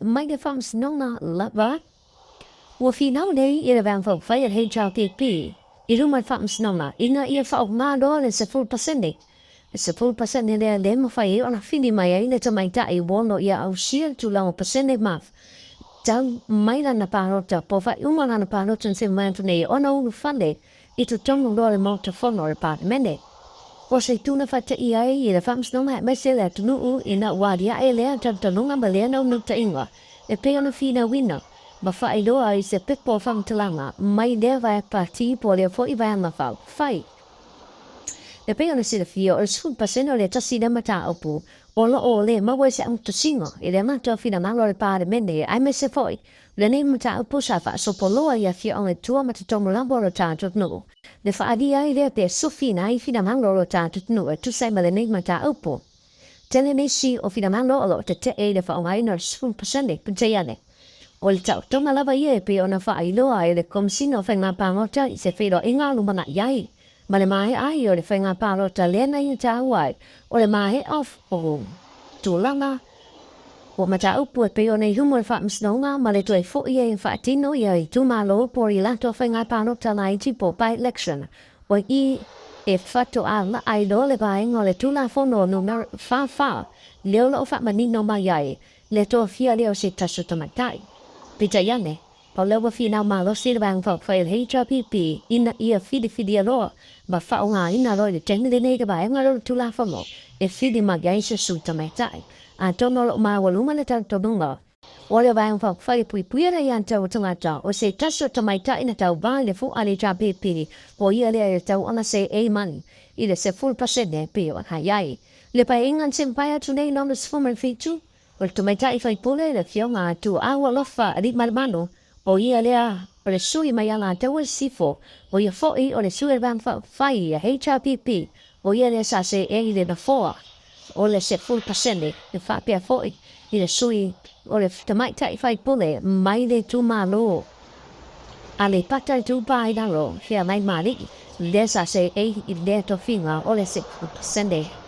mai le Faamasinoga lava. Ua finau nei i le Vaega Faaupufai a le HRPP i luma o le Faamasinoga ina ia faaaoga loa le 10%. E 10% lea le mafai ai ona fili mai ai le tamaitai ua ono ia ausia le tulaga o pasene ma tau mai lana palota po o faaiuga o lana palota na se mai atu nei ona ulufale i totonu loa o le Maota Fono o le Palemene. O se itu na faateia ai i le Faamasinoga aemaise le atunuu ina ua aliae lea talitaluga ma lea naunautaiga e pei ona finauina ma faailoa ai se pepa o faamatalaga mai lea vaega pati po o lea foi vaega faaupufai. E pei ona silafia, o le 10% o le tasi lea mataupu o lo o le maua i se augatusiga i le amata o finagalo o le Palemene aemaise foi lenei mataupu sa faasopoloa i afioaga i tua ma totonu lava o lo tatou atunuu. Le faaalia ai lea pe sufiina ai finagalo o lo tatou atunuu e tusa ai ma lenei mataupu. Tele nisi o finagalo o lo o tetee i le faaaogaina o le 10% peitai ane, o le taotoga lava ia e pei ona faailoa ai e le Komesina o Faiga Palota i se feiloaiga o lumanai ai ma le maea ai o le faiga palota lea na ia taua ai o le maea o tulaga o mataupu e pei ona i luma o le Faamasinoga ma le toe foi ai e faatino ia itumalo po o i latou faiga palota laiti po o by-election o i e faatoa laa ai loa le vaega o le Tulafono Numera 44 lea o lo o faamanino mai ai le tofia lea o se tasi o tamaitai. Peitai ane, o lea ua finau malosi le Vaega Faaupufai a le HRPP ina ia filifilia loa ma faaaogaina loa i le taimi lenei le vaega lea o le Tulafono e fili mai ai se sui tamaitai. Atonu o lo o maualuga le talitonuga o le Vaega Faaupufai e puipuia le aiatatau a tagata o se tasi o tamaitai na tauva i le fua a le HRPP, o ia lea e tatau ona seei mai i le 10% pei ona i ai le Paeaiga na semepai atu nei i lona 17. O le tamaitai faipule le Afioga a Tuuau Alofa Aliimalemanu, o ia lea o le sui mai Alataua i Sisifo, o ia foi o le sui o le Vaega Faaupufai a HRPP, o ia lea sa seei i le nofoa o le 10% e faapea foi i le sui o le tamaitai faipule mai le itumalo Aleipata Itupa i Lalo, Fealaimalii, lea sa seei i lea tofiga o le 10%.